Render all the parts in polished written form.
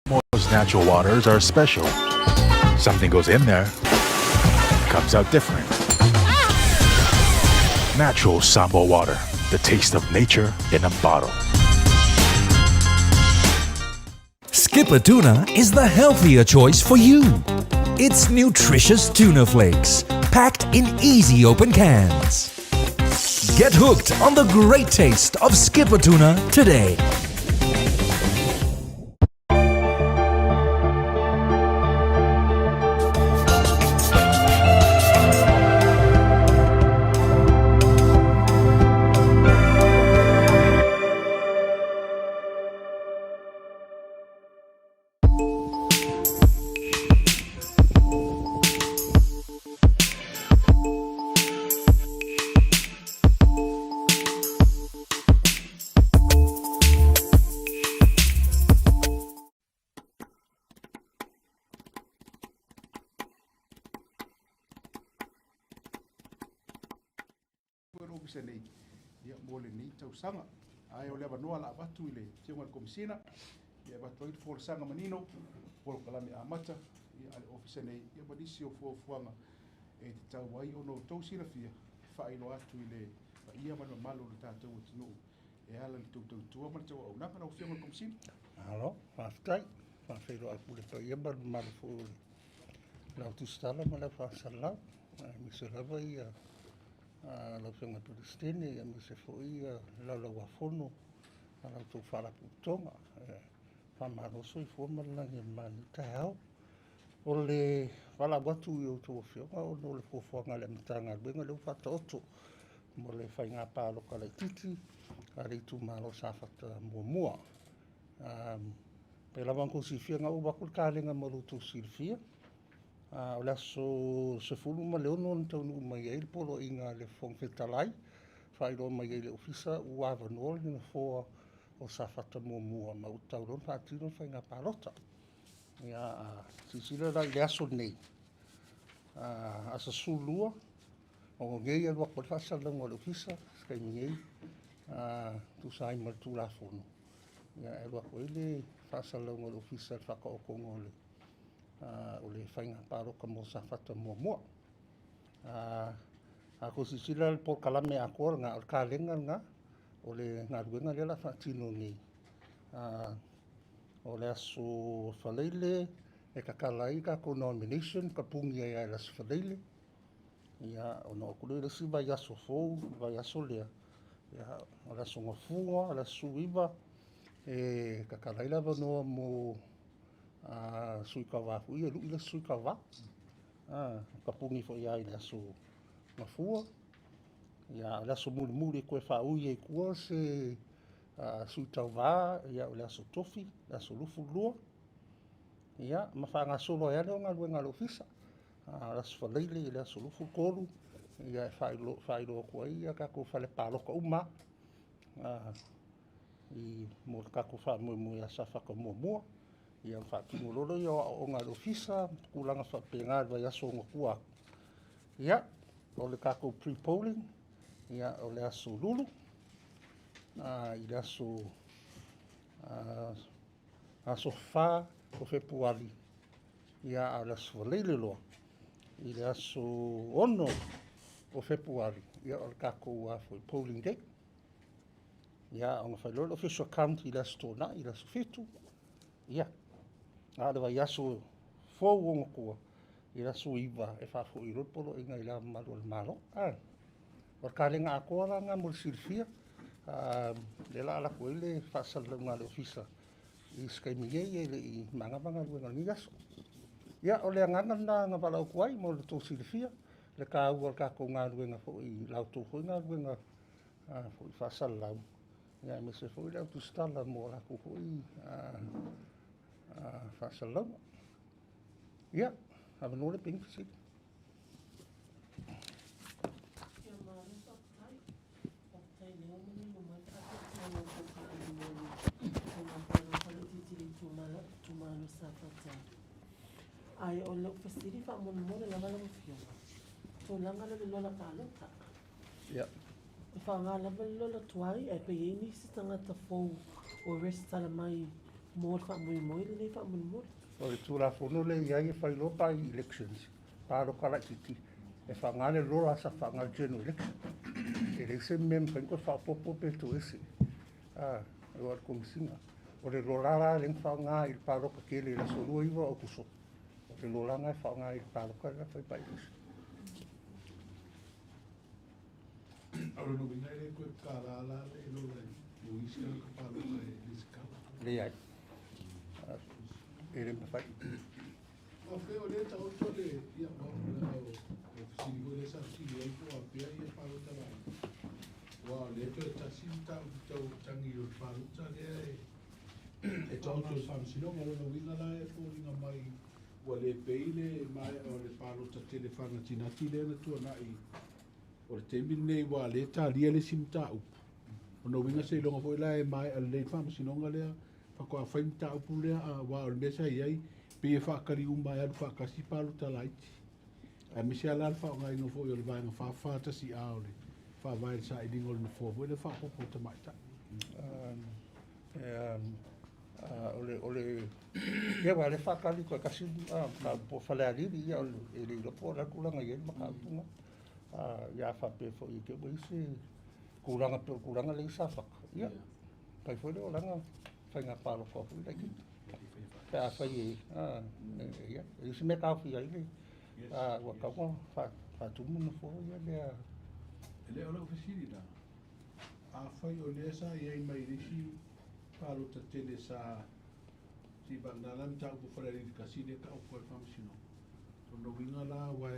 Samoa's natural waters are special. Something goes in there, comes out different. Natural Samoa water, the taste of nature in a bottle. Skippa Tuna is the healthier choice for you. It's nutritious tuna flakes, packed in easy open cans. Get hooked on the great taste of Skippa Tuna today. Ofisa nei ia mo lenei tausaga. Ae o le avanoa la avatu i le Afioga i le Komesina ia avatu ai le folasaga manino polokalame amata ia a le ofisa nei ia ma nisi o fuafuaga e tatau ai ona outou silafia e faailoa atu i le paia ma le mamalu o le tatou atunuu e ala i le tou tautua ma le tauaunaga. Lau Afioga i le Komesina. Malo, faafetai. Faafeiloai atu i le paia ma le mamalu foi o le lau tusitala ma lau faasalalau, aemaise lava ia lau Afioga i le Peresetene, aemaise foi ia Laulau-a-Fono a la outou Faalapotopotoga. Faamalo soifua ma le lagi e mama i lenei taeao. O le valaau atu i outou afioga ona o le fuafuaga a le Matagaluega lea ua faataoto mo le faiga palota laitiiti a le itumalo o Safata 1. Pei lava ona outou silafia, na ou atu le kalega mo lo outou silafia. O le aso 16 na taunuu mai ai le poloaiga a le Fofoga Fetalai, faailoa mai ai i le Ofisa ua avanoa le nofoa o Safata 1 ma ua tatau loa ona faatino le faiga palota. Ia, silasila la i le aso lenei, aso 12, o nei e alu atu ai le faasalalauga a le Ofisa, se taimi nei, tusa ai ma le Tulafono, ia, e alu atu ai le faasalalauga a le Ofisa i le faataotoga o le faiga palota mo Safata 1. A outou silasila i le polokalame atoa lena, o le kalega lena, o le galuega lea o le a faatino nei. O le aso Faraile e tatala ai tatou nomination, tapuni ai lava i le aso Faraile. Ia, ona oo atu lea i le isi vaiaso fou, le vaiaso lea, ia, o le aso Gafua, o le aso 19, e tatala ai le avanoa mo sui tauva foi ia e lui le isi sui tauva. Tapuni foi lava i le aso Gafua. Ia, o le aso mulimuli e toe faaui ai tua se sui tauva, ia, o le aso Tofi, le aso 22. Ia, ma faagasolo ai lava lea o galuega a le Ofisa. O le aso Faraile i le aso 23, ia, e faailoa atu ai ia tatou fale palota uma i mo le tatou faamoemoe ia Safata 1. Ia, ma faatino loa lea o aoaoga a le Ofisa, tulaga faapena i le vaiaso ona tua atu. Ia, o le tatou pre-polling, ia, o le aso Lulu, i le aso aso 4 o Fepuari, ia, a o le aso Faraile loa, i le aso 6 o Fepuari, ia, o le tatou foi polling day. Ia, ona fai loa le official count i le aso Toonai, i le aso 7, ia, a o le vaiaso fou ona tua, i le aso 9 e faafoi loa le poloaiga i le Ao Mamalu o le Malo. O le kalega atoa la lena mo le silafia, lea o le a alu atu ai le faasalalauga a le Ofisa i se taimi nei e le i manava galuega o lenei aso. Ia, o le agaga lena na valaau atu ai mo le tou silafia, le taua o le tatou galuega foi, la outou foi galuega foi faasalalau, ia, aemaise foi le au tusitala mo latou foi faasalalauga. Ia, avanoa le pei fesili. Ia, malo faafetai. Faafetai o lea ua manino mai le faataatiaga o polokalame mo le faiga palota laitiiti i le itumalo o Safata. Ae o lau fesili faamolemole lava lau Afioga, tulaga lea o le lola palota. Ia. E faaaoga lava le lola tuai, ae pe i ai nisi tagata fou o resitala mai Mo le faamoemoe lenei faamolemole. O le Tulafono lea e i ai e fai loa by-elections, palota laitiiti, e faaaoga le lola sa faaaoga i le general election. E leai se mea e mafai ona toe faaopoopo pe toese aua o le Komesina. O le lola la lea na faaaoga i le palota tele i le aso 29 o Aokuso, o le lola lena e faaaoga i le palota lea fai by-election. O lona uiga e le toe tala la le lola mo isi tagata palota e resitala. Leai. E le mafai. Faafetai o lea e taoto le ia leaga o fesili foi lea sa fesili ai po o afea ia palota laiti. Aua o lea toe tasi le mataupu tau tagi o le palota lea e taoto i le faamasinoga. O lona uiga la e foliga mai ua le pei le maea o le palota tele faanatinati lea na tuanai o le taimi lenei ua le talia le isi mataupu. O lona uiga seiloga foi la e maea lelei le faamasinoga lea faatoa fai mataupu lea, aua o le mea sa i ai pei e faatali uma e alu faatasi palota laiti. Aemaise lava la le faaaogaina foi o le vaega 441A o le faavae i le sailiga o le nofoa foi lea faaopoopo o tamaitai. O le ia aua o lea e faatali toe tasi mataupu o Falealili, ia e le iloa po o le a le tulaga e i ai le mataupu lena. Ia a faapea foi i te i ua i ai se tulaga pei o le tulaga lea i Safata, ia, fai foi lea o lana faiga palota foi laitiiti. Pe afai e i ai se mea e taofia ai le ua tatau ona faatumu nofoa ia lea. E le o lau fesili la, afai o lea sa i ai mai le isi palota tele sa si vagana la mataupu o Falealili 1 lea e taoto ai le faamasinoga. O lona uiga la aua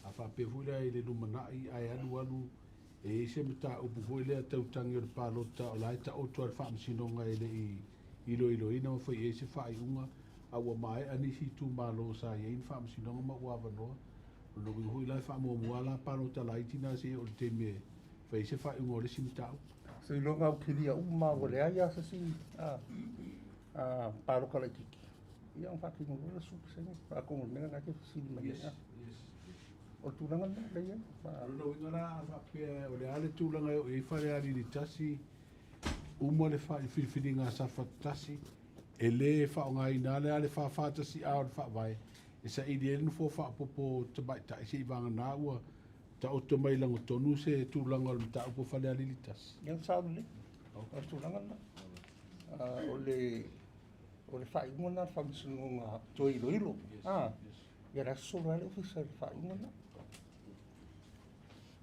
a faapea foi la i le lumanai ae alu alu e i ai se mataupu foi lea tau tagi o le palota o la e taoto lava i le faamasinoga e le i iloiloina ma fai i ai se faaiuga a ua maea nisi itumalo sa i ai ni faamasinoga ma ua avanoa. O lona uiga foi la e faamuamua la palota laiti na seia oo i le taimi e fai ai se faaiuga o le isi mataupu. Seiloga ua kilia uma ua leai lava se isi palota laitiiti, ia ona faatino loa lea o le 10% atonu o le mea lena e te fesili mai ai. O le tulaga lena lea e i ai. O lona uiga la a faapea o le a le tulaga e oo i ai Falealili 1, uma le filifiliga a Safata 1, e le faaaogaina lava le 441A o le faavae e saili ai le nofoa faaopoopo tamaitai seivagana ua taoto mai lagatonu se tulaga o le mataupu o Falealili 1. Ia, sao lelei. O le tulaga lena. O le faaiuga lena a le faamasinoga toe iloilo. Ia o le a sosolo ai le ofisa i le faaiuga lena.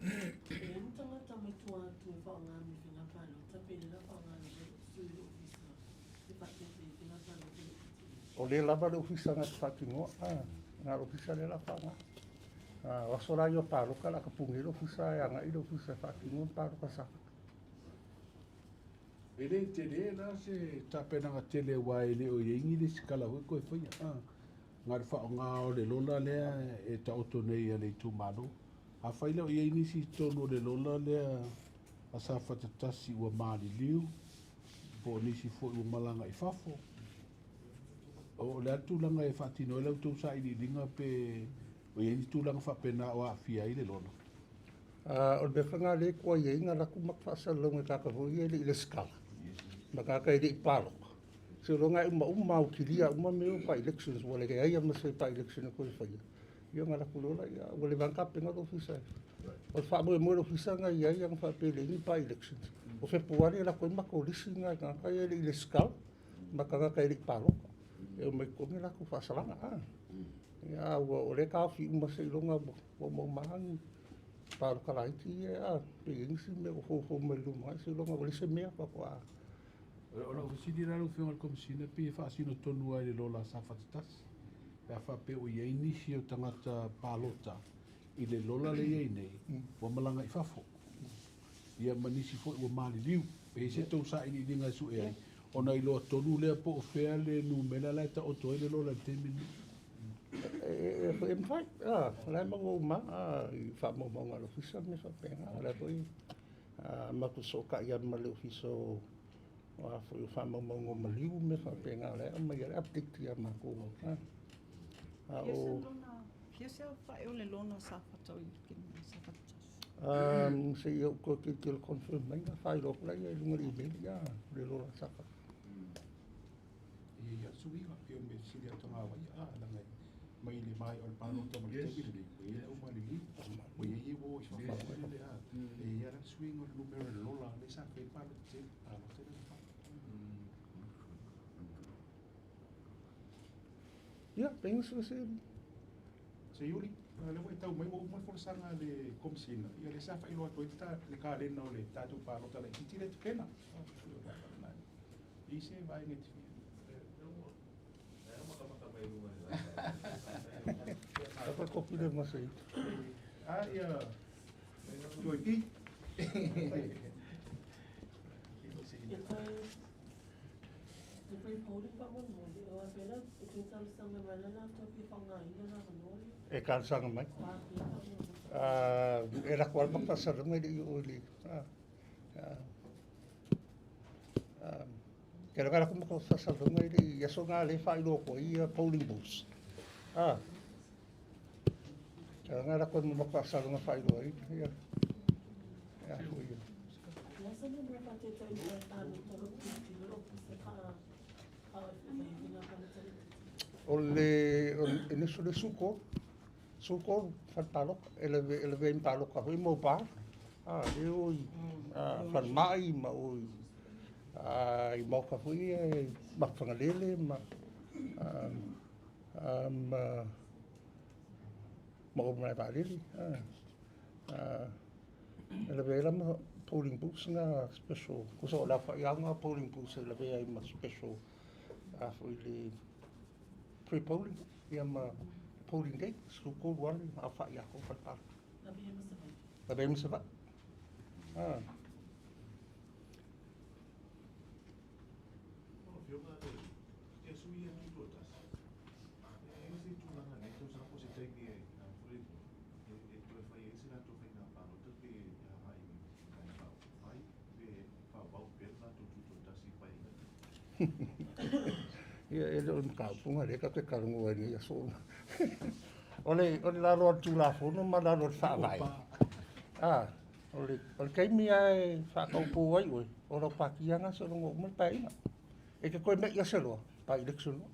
E i ai ni tagata mai tua atu e faaaoga mo faiga palota pe le la faaaoga lava sui o le ofisa e faataitai ai faiga palota laitiiti. O lea lava le ofisa na te faatinoa, na o le ofisa lea o le a faaaoga. O aso la ia o palota o le a tapuni ai le ofisa e agai le ofisa e faatinoa le palota a Safata. E le tele la se tapenaga tele aua e le o i ai ni resitala foi toe faia. Na o le faaaoga o le lola lea e taoto nei a le itumalo. Afai la o i ai nisi i totonu o le lola lea a Safata 1 ua maliliu, po o nisi foi ua malaga i fafo, o le a le tulaga e faatino ai la outou sailiiliga pe o i ai ni tulaga faapena o aafia ai le lola? O le mea foi lena lea e tuai ai ona alu atu matou faasalalauga i tagata foi ia e le i resitala, ma tagata e le i palota. Seiloga e uma uma lava ua kilia uma mea ia o by-elections, ua leai lava ma se by-election e toe faia, ia ona alu atu loa lea, ua leva lava ona tapena le ofisa. O le faamoemoe o le ofisa na i ai ana faapea e leai ni by-elections, o Fepuari e alu atu ai le matou lisi lena i tagata ia e le i resitala ma tagata e le i palota, e omai i totonu a latou faasalaga. Ia, a ua o lea e taofi uma seiloga ua uma uma lava ni palota laiti ia, pe i ai nisi mea o foufou mai i le lumanai, seiloga ua leai se mea faatoa. O lau fesili la lau Afioga i le Komesina, pei e faasino tonu lava i le lola a Safata 1, pe a faapea ua i ai nisi o tagata palota i le lola lea e i ai nei ua malaga i fafo, ia ma nisi foi ua maliliu, pe i ai se tou sailiiliga e sue ai, ona iloa tonu lea po o fea le numera la e taoto ai le lola i le taimi lenei. E mafai, o la e maua uma lava i faamaumauga a le ofisa ma mea faapena. O la foi matou fesootai lava ma le ofisa o a foi o faamaumauga o maliu ma mea faapena, o la e aumai lava le update ia matou. A o Fia se aofai o le lola Safata o i Safata 1? Se i ou toe tilotilo confirm mai ona faailoa atu lea i luga o le email ia le lola Safata. e i ai suiga pei o le mea fesili atu tagavai a laga e mai le maea o le palota ma le taimi lenei ua i ai le au maliliu ua i ai e uo i fafo foi lele a e i ai lava la le suiga o le numera o le lola lea sa fai ai le palota tele palota lea ua fai. Ia, pe i ai ni fesili? Seiuli, o lea ua e tau mai ua uma le folasaga a le Komesina, ia lea sa faailoa atu ai le kalena o le tatou palota laitiiti lea e tapena. E i ai se vaega e te fia... Lava kopi le ma Seiuli. A ia, Joy P. E toe le pre-polling faamolemole, o afea e toe talosaga mai la latou fia faaaogaina le avanoa lea? E talosaga mai. O afea faamolemole? E lako lava ma faasalalauga e le i oo i le... Ke laga lako ma faasalalauga e le i aso na lea e faailoa atu ai ia polling booths. Ke laga lako ma faasalalauga faailoa ai ia foi ia. O le a se mea mo faataitaiga i palota o lo o tilotilo le Ofisa faa faiga palota laitiiti? O le o le le 13, 13 fale palota, e lavea ai ma palota foi mobile. Le o i falemai ma o i maota foi ia e mafagalele ma ma ma o malae vaalele. E lavea ai la ma polling booths na special, tusa o le aofai lava o polling booths e lavea ai ma special foi le pre-polling ia ma polling day, 13 lava le aofai atoa o fale palota. Lavea ai ma Savaii. Lavea ai ma Savaii. Lau Afioga, e sui ia tutoatasi, e i ai se tulaga i lenei tausaga po o se taimi e e toe fai ai se latou faiga palota pe agai i Vaega Faaupufai pe faaauau pea le latou tutoatasi i Paeaiga nei? Ia, e le o le mataupu lea tatou te talanoa ai i lenei aso. O le lalo o le Tulafono ma lalo o le Faavae, o le taimi lava e faatauto ai oe, o lau pati lava lena seiloga ua uma le Paeaiga. E te toe me'i lava se loa, bi-election loa.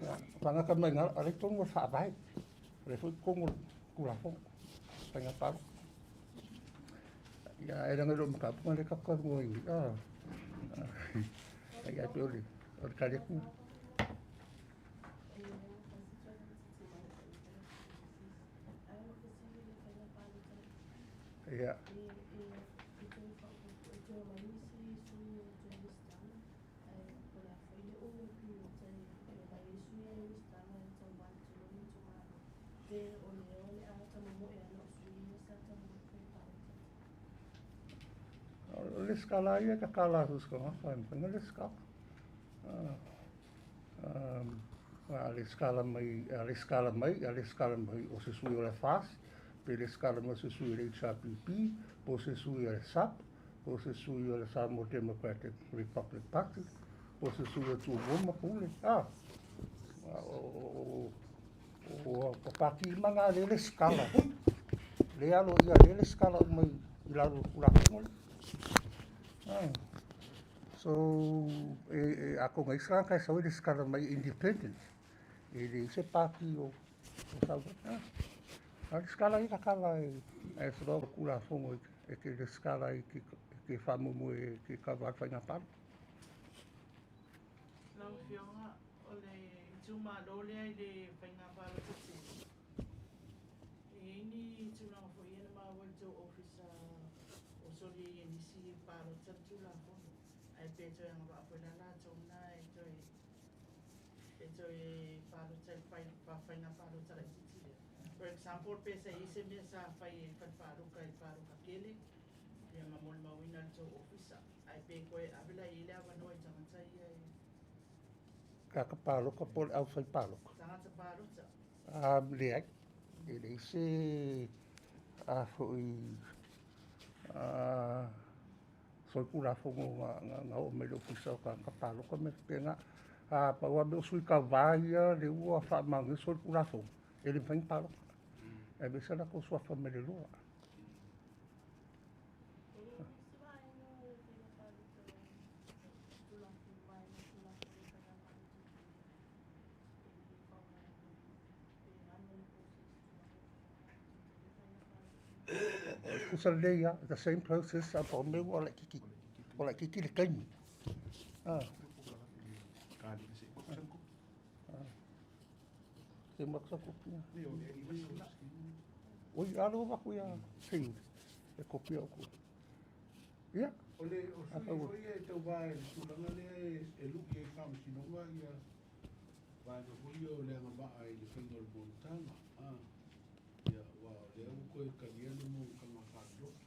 Ia, fagata mai i ina, o la e i totonu o le Faavae, o lea foi e i totonu o le Tulafono o Faiga Palota. Ia, ae leaga e le o le mataupu lena o lea tatou te talanoa ai nei, ae pei o le tali atu lena. Ia. O le lesitala lava ia e tatala atu i se tagata e mafai ona lesitala. A lesitala mai, a lesitala mai, a lesitala mai o se sui o le FAST, pe lesitala mai o se sui o le HRPP, po o se sui o le SUP, po o se sui o le Samoa Democratic Republic Party, po o se sui o Tumua ma Pule. O pati uma na lea e lesitala, lea e aloaia, lea e lesitala uma i lalo o le Tulafono lea. So, atonu e i ai se tagata e sau e lesitala mai independent, e leai se pati o sau ai. A o le lesitala ia e tatala e o le Tulafono e te lesitala ai e te faamoemoe e te kava ai le faiga palota. Lau Afioga, o le itumalo lea i le faiga palota tele, e i ai ni tulaga foi ia na maua i le tou ofisa o soli ai e nisi e palota le Tulafono, ae pe toe agavaa foi la latou na e toe palota i le faiga palota laitiiti lea? For example, pe sa i ai se mea sa fai e le fale palota i le palota tele, ia ma molimauina e le tou ofisa, ae pe toe ave la i ai le avanoa i tagata ia e Tagata palota po o le aufai palota? Tagata palota. Leai, e leai se a foi solitulafono na oo mai i le ofisa o tagata palota ma mea faapena. Pau lava mea o sui tauva ia lea ua faamaonia solitulafono, e le mafai ona palota, aemaise latou suafa mai le lola. Tutusa lelei lava, the same process a pau o le mea ua laitiiti, ua laitiiti le taimi. Se i uma atu sau kopi. Oi, a lea ua avatu ia Seiuli e kopia outou. Ia. O le sui foi ia e tauva i le tulaga lea e lui ai le Faamasinoga ia vaega foi ia o le agavaa i le faiga o le monotaga. Ia, aua o lea ua toe talia le monotaga faale-lotu.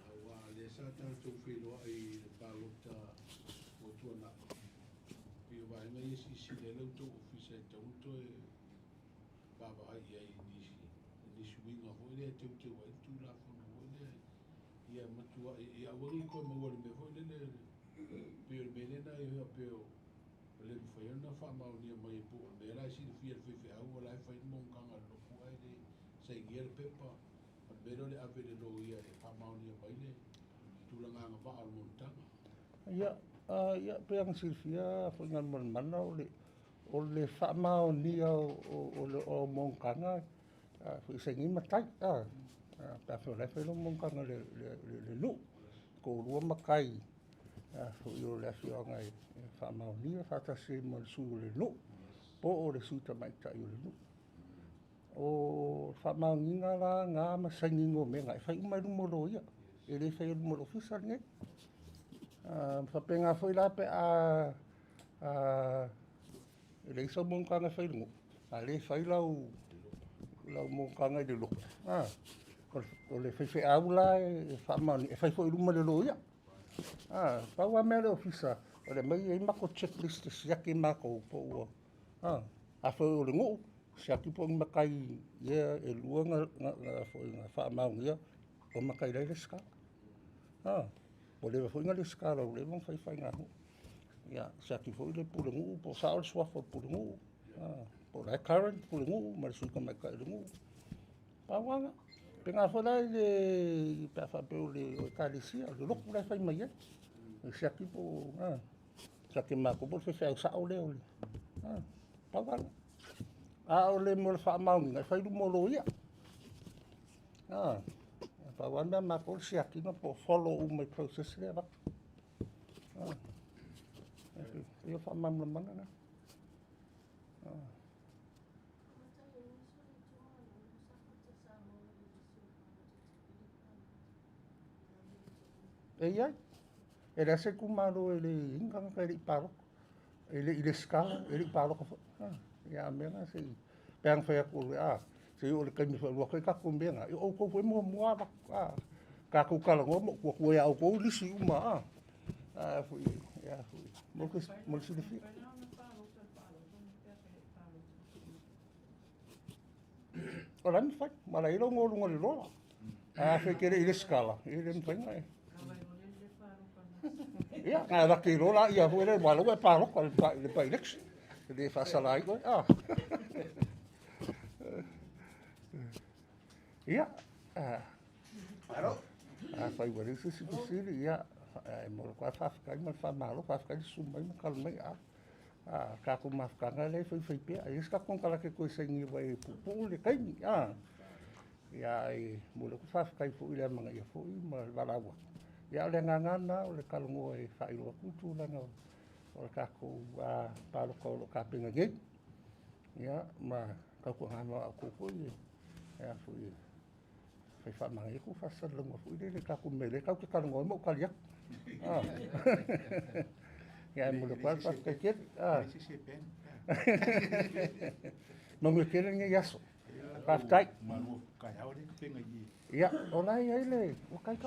Aua o lea sa tatou feiloai i le palota ua tuanai, pei o vaega ia e silasila i ai la outou Ofisa e tatau ona toe vaavaai i ai i nisi uiga foi lea e teuteu ai le Tulafono foi lea ia matuai, ia aua ne i toe maua i le mea foi lele, pei o le mea lea na faapea e le mafai ona faamaonia mai po o le mea la e silafia e le faifeau o la e fai le monotaga a le lotu ae le sainia le pepa. O le mea lea o le ave i le loia e faamaonia mai le tulaga agavaa o le monotaga. Ia, ia pei ona silafia foi Galumalemana o le faamaonia o monotaga foi e saini ai matai. Pe afai o la e fai lau monotaga i le nuu, e toalua matai foi o le afioaga e faamaonia faatasi ai ma le sui o le nuu po o le sui tamaitai o le nuu. O faamaoniga la na ma sainiga o mea na, e fai uma i luma o loia, e le faia i luma o le Ofisa lenei. E faapena foi la pe a leai sau monotaga e fai i le nuu, a o lea e fai lau monotaga i le lotu, o le faifeau la e faamaonia, e fai foi i luma o le loia. Pau lava mea a le Ofisa, o le aumai e i ai matou checklist e siaki e matou po ua… Afai o le nuu, siaki po o ni matai ia e lua na faamaonia o matai la e resitala. Ua leva foi ona resitala ua leva ona fai faiganuu. Ia siaki foi le pulenuu po o sao le suafa o le pulenuu, po o la e current le pulenuu ma le sui tamaitai o le nuu. Pau lava lena. E faapena foi la pe a faapea o le ekalesia, o le lotu la e fai mai ai. E siaki po o… siaki e matou po o le faifeau sao lea. Pau lava lena. A o le mea o le faamaoniga, e fai i luma o loia. Pau lava le mea a matou o le siakiina po o follow uma i process lea e avatu. E pei o le faamalamalamaga lena. E i ai. E leai se itumalo e le i ai ni tagata e le i palota, e le i resitala, e le i palota foi. Ia a o le mea lena se i… pei ona fai atu, se i oo i le taimi e alu atu ai tatou mea na, ia o outou foi e muamua avatu. Tatou talanoa ma ou tuu atu ia outou lisi uma mo le silafia. O la e mafai, ma o la e i ai lou igoa i luga o le lola. Ae afai e te le i resitala, e le mafai ona e… Ia, ona e alu atu loa lea foi lea aua o lea ua e palota i le bi-election. E le faasala ai oe. Ia, afai ua leai se isi fesili, ia, e momoli atu lava le faafetai ma le faamalo, faafetai le susu mai ma tala mai. A tatou mafutaga lea e faifaipea, e leai se tatou konekarate e toe saini aua e puupuu le taimi. Ia ae momoli atu le faafetai foi i le amanaia foi ma le valaau atu. Ia a o le agaga lava lena o le talanoa e faailoa atu le tulaga o le tatou palota o lo o tapena nei. Ia ma tautuana ma outou foi e fai faamanaia tou faasalalauga foi lele i tatou mea o lea tatou te talanoa ai ma ou tali atu. Ia ae momoli atu lava le faafetai tele. Manuia tele lenei aso. Faafetai. Ia, o la e i ai le… ua